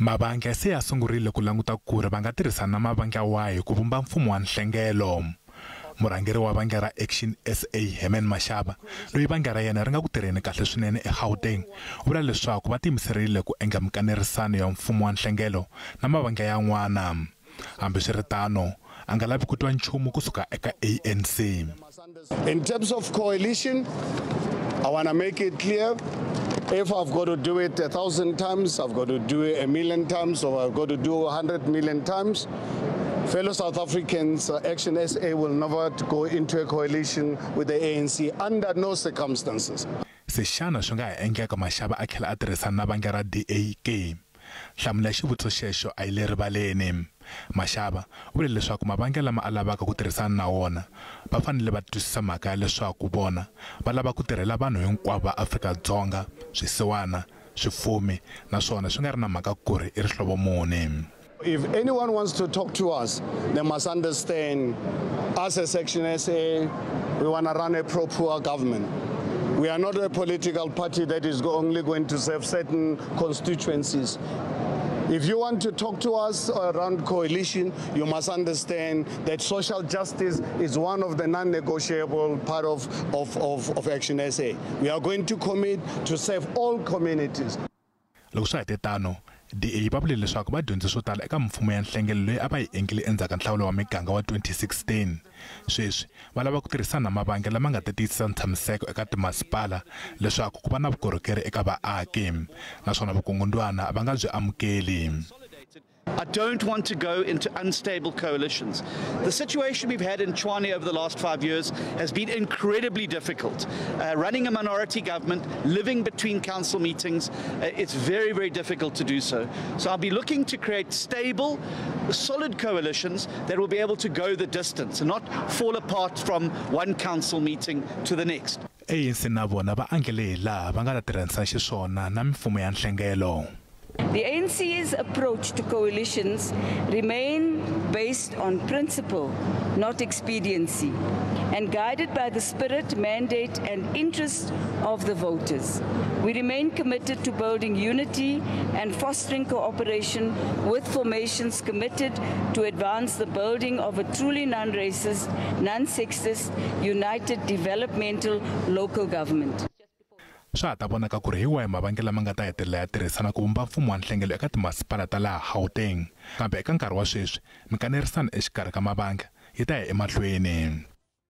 Mavandla se ya sungurile ku languta ku ri va nga tirhisana na mavandla wahi ku vumba mfumo wa nhlengelo. Murhangeri wa vandla ra Action SA Herman Mashaba, loyi vandla ra yena ri nga ku tirheni kahle swinene eGauteng, u vula leswaku va tiyimiserile ku endla mikanerisano ya mfumo wa nhlengelo na mavandla yan'wana. Hambiswiritano, a nga lavi ku twa nchumu kusuka eka ANC. In terms of coalition, I want to make it clear, if I've got to do it 1,000 times, I've got to do it 1,000,000 times, or I've got to do 100 million times, fellow South Africans, Action SA will never go into a coalition with the ANC under no circumstances. Se xana swi nga ha endleka Mashaba a tlhela a tirhisana na vandla ra DA ke? Nhlamulo ya xivutiso xexo a yi le rivaleni. Mashaba u vule leswaku mavandla lama a lavaka ku tirhisana na wona va fanele va twisisa mhaka ya leswaku vona va lava ku tirhela vanhu hinkwavo va Afrika-Dzonga, swisiwana, swifumi, naswona swi nga ri na mhaka ku ri i rihlovo muni. If anyone wants to talk to us, they must understand us as Action SA, we want to run a pro-poor government. We are not a political party that is only going to serve certain constituencies. If you want to talk to us around coalition, you must understand that social justice is one of the non-negotiable part of Action SA. We are going to commit to serve all communities. Loko swa ha te tano, DA va vule leswaku va dyondze swo tala eka mimfumo ya nhlengelo leyi a va yi endlile endzhaku ka nhlawulo wa miganga wa 2016. Sweswi va lava ku tirhisana na mavandla lama nga ta tiyisisa ntshamiseko eka timasipala leswaku ku va na vukorhokeri eka vaaki, naswona vukungundwana va nga byi amukeli. I don't want to go into unstable coalitions. The situation we've had in Tshwane over the last 5 years has been incredibly difficult. Running a minority government, living between council meetings, it's very, very difficult to do so. So I'll be looking to create stable, solid coalitions that will be able to go the distance and not fall apart from one council meeting to the next. ANC na vona va angele hi laha va nga ta tirhanisa xiswona na mimfumo ya nhlengelo. The ANC's approach to coalitions remain based on principle, not expediency, and guided by the spirit, mandate, and interest of the voters. We remain committed to building unity and fostering cooperation with formations committed to advance the building of a truly non-racist, non-sexist, united developmental local government. Swa ha ta vonaka ku ri hi wahi mavandla lama nga ta hetelela ya tirhisana ku vumba mfumo wa nhlengelo eka timasipala ta laha Gauteng. Kambe eka nkarhi wa sweswi, mikanerisano exikarhi ka mavandla yi ta ya emahlweni.